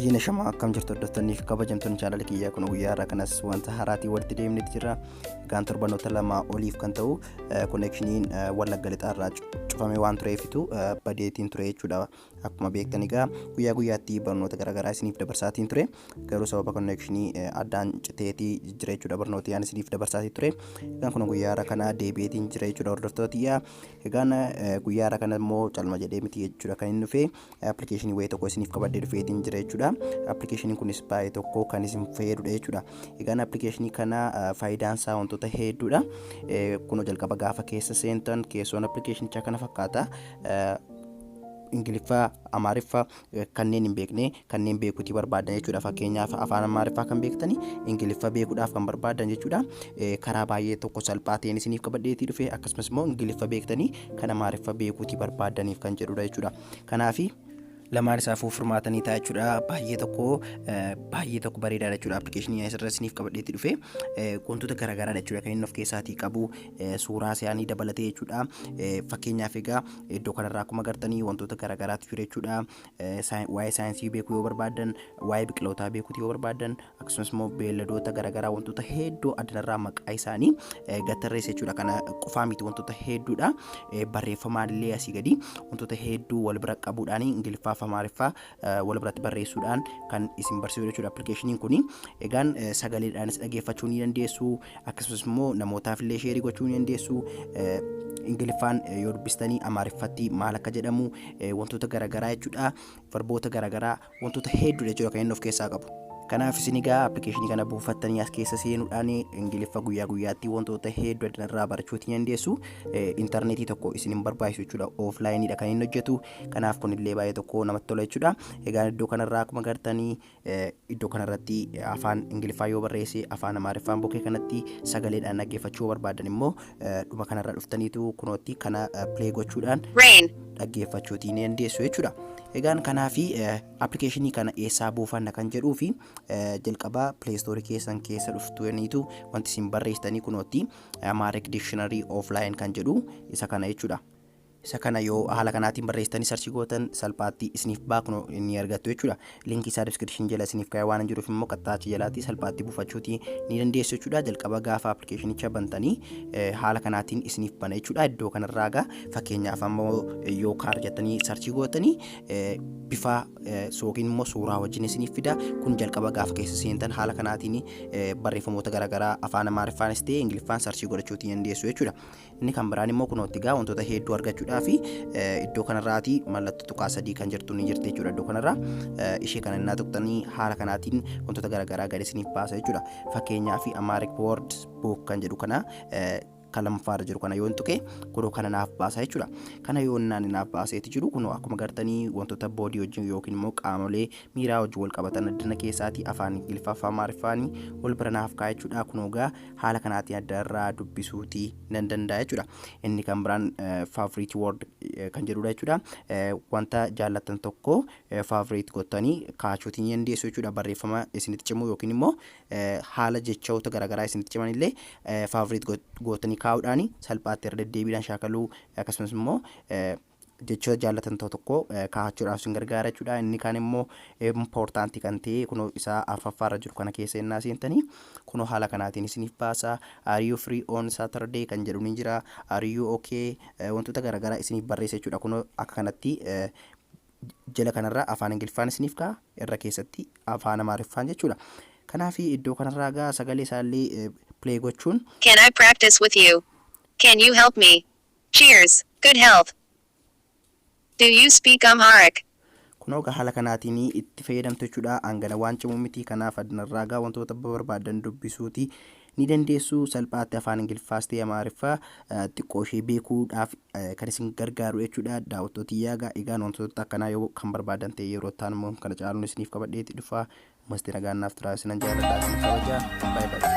Hayyina shamaa, akkam jirtu hordoftoonni fi kabajamtoonni chaanala kiyyaa? Kun guyyaa har'aa kanas wanta haaraatiin walitti deemneeti jira. Egaan torbanoota 2 oliif kan ta'u connectioniin Wallagga Lixaarraa cufamee waan tureefitu badeetiin ture jechuudha. Akkuma beektan egaa guyyaa guyyaatti barnoota garaagaraa isiniif dabarsaatiin ture. Garuu sababa connectionii addaan citeetii jira jechuudha, barnoota yaan isiniif dabarsaatii ture. Egaan kun guyyaa har'aa kana deebi'eetiin jira jechuudha, hordoftoota kiyyaa. Egaan guyyaa har'aa kana immoo calma jedhee miti jechuudha kan inni dhufe, appilikeeshinii wayii tokko isiniif qabadhee dhufeetiin jira jechuudha. Appilikeeshiniin kunis baay'ee tokko kan isin fayyadudha jechuudha. Egaan appilikeeshinii kana faayidaan isaa wantoota hedduudha. Kunoo jalqaba gaafa keessa seentan keessoon appilikeeshinichaa kana fakkaata. Ingiliffaa, Amaariffaa kanneen hin beekne, kanneen beekuutii barbaadan jechuudha. Fakkeenyaaf, afaan Amaariffaa kan beektani Ingiliffa beekuudhaaf kan barbaadan jechuudha. Karaa baay'ee tokko salphaa ta'een isiniif qabadheetii dhufe, akkasumas immoo Ingiliffa beektanii kan Amaariffa beekuutii barbaadaniif kan jedhudha jechuudha. Kanaafi lamaan isaafuu furmaatanii ta'a jechuudha. Baay'ee tokko bareedaadha jechuudha. Appilikeeshinii asirra isiniif qabadheetti dhufe wantoota garaagaraadha jechuudha kan inni of keessaatii qabu, suuraa isaanii dabalatee jechuudha. Fakkeenyaaf egaa iddoo kanarraa akkuma agartanii wantoota garaagaraatu jira jechuudha. Waa'ee saayinsii beekuu yoo barbaadan, waa'ee biqilootaa beekuutii yoo barbaadan, akkasumas immoo beelladoota garaagaraa, wantoota hedduu addanarraa maqaa isaanii gatarreessa jechuudha. Kana qofaa miti, wantoota hedduudha. Barreeffamaan illee asii gadi wantoota hedduu wal bira qabuudhaan, Ingiliffaa fi Amaariffaa wal biratti barreessuudhaan kan isin barsiisu jechuudha appilikeeshiniin kuni. Egaan sagaleedhaanis dhageeffachuu ni dandeessu, akkasumas immoo namootaaf illee share gochuu ni dandeessu. Ingiliffaan yoo dubbistanii Amaariffatti maal akka jedhamu, wantoota garaagaraa jechuudha. Verboota garaagaraa, wantoota hedduudha jechuudha kan inni of keessaa qabu. Kanaaf isin egaa appilikeeshinii kana buufattanii as keessa seenuudhaan Ingiliffa guyyaa guyyaatti wantoota hedduu addanarraa barachuutii dandeessu. Intarneetii tokko isin hin barbaachisu jechuudha. Offlineiidha kan inni hojjetu. Kanaaf kunillee baay'ee tokko namatti tola jechuudha. Egaa iddoo kanarraa akkuma agartanii iddoo kanarratti afaan Ingiliffaa yoo barreesse, afaan Amaariffaan bukkee kanatti sagaleedhaan dhaggeeffachuu yoo barbaadan immoo dhuma kanarra dhuftaniitu kunootti kana play gochuudhaan Rain. dhaggeeffachuutii ni dandeessu jechuudha. Egaan kanaafi appilikeeshinii kana eessaa buufanna kan jedhuu fi jalqaba Play Store keessan keessa dhuftaniitu wanti isin barreessitanii kunootti Amharic Dictionary Offline kan jedhu isa kana jechuudha. Isa kana yoo haala kanaatiin barreessitanii search gootan salphaatti isiniif baaknu ni argattu jechuudha. Linkii isaa description jala isiniif kaa'ee waan jiruuf immoo qaxxaachi jalaatti salphaatti buufachuutii ni dandeessu jechuudha. Jalqaba gaafa appilikeeshinicha bantanii haala kanaatiin isiniif bana jechuudha. Iddoo kanarraa egaa fakkeenyaaf ammoo yoo car jettanii search gootanii bifa yookiin immoo suuraa wajjin isiniif fida. Kun jalqaba gaafa keessa seentan haala kanaatiin barreeffamoota garaagaraa afaan Amaariffaanis ta'e Ingiliffaan search godhachuutii dandeessu jechuudha. Inni kan biraan immoo kunootti egaa wantoota hedduu argachuudhaaf iddoo kanarraati mallattoo tuqaa sadii kan jirtu ni jirti jechuudha. Iddoo kanarraa ishee kana innaa tuqxanii haala kanaatiin wantoota garaagaraa gadi isiniif baasa jechuudha. Fakkeenyaaf, Amharic Word Book kan jedhu kana kan lammaffaarra jiru kana yoon tuqe kunoo kana naaf baasa jechuudha. Kana yoo naan naaf baaseeti jiru, kunoo akkuma gartanii wantoota body wajjin yookiin immoo qaamolee miiraa wajjin wal qabatan addana keessaati afaan Ingiliffaa fi Amaariffaanii wal bira naaf ka'a jechuudha. Kunoo egaa haala kanaatiin adda irraa dubbisuutii nan danda'a jechuudha. Inni kan biraan favorite word kan jedhudha jechuudha. Wanta jaallattan tokko favorite gottanii kaa'achuutii ni dandeessu jechuudha. Barreeffama isinitti cimu yookiin immoo haala jechoota garaagaraa isinitti ciman illee favorite gootanii kaa'uudhaan salphaatti irra deddeebiidhaan shaakaluu, akkasumas immoo jechoota jaallatan tokko kaa'achuudhaaf isin gargaara jechuudha. Inni kaan immoo important kan ta'e kunoo isaa arfaffaarra jiru kana keessa innaa seentanii kunoo haala kanaatiin isiniif baasa. "Are you free on Saturday?" kan jedhu ni jira. "Are you okay?" Wantoota garaagaraa isiniif barreessa jechuudha. Kunoo akka kanatti jala kanarra afaan Ingiliffaan isiniif ka'a, irra keessatti afaan Amaariffaan jechuudha. Kanaaf iddoo kanarraa gaa sagalee isaallee play gochuun Can I practice with you? Can you help me? Cheers. Good health. Do you speak Amharic? Kunoo gaa haala kanaatiin itti fayyadamtu jechuudha. Hangana waan cimu miti. Kanaaf addunarraa gaa wantoota barbaadan dubbisuuti ni dandeessu. Salphaatti afaan Ingiliffaas ta'e Amaariffaa xiqqoo ishee beekuudhaaf kan isin gargaaru jechuudha. Daawwattoota yaagaa, egaan wantoota akkanaa yoo kan barbaadan ta'e yeroo ta'an immoo kana caaluun isiniif qabadheeti dhufa. Masti nagaan naaf turaa, isinan jaalladha, isin kabajaa. Baay'ee baay'ee.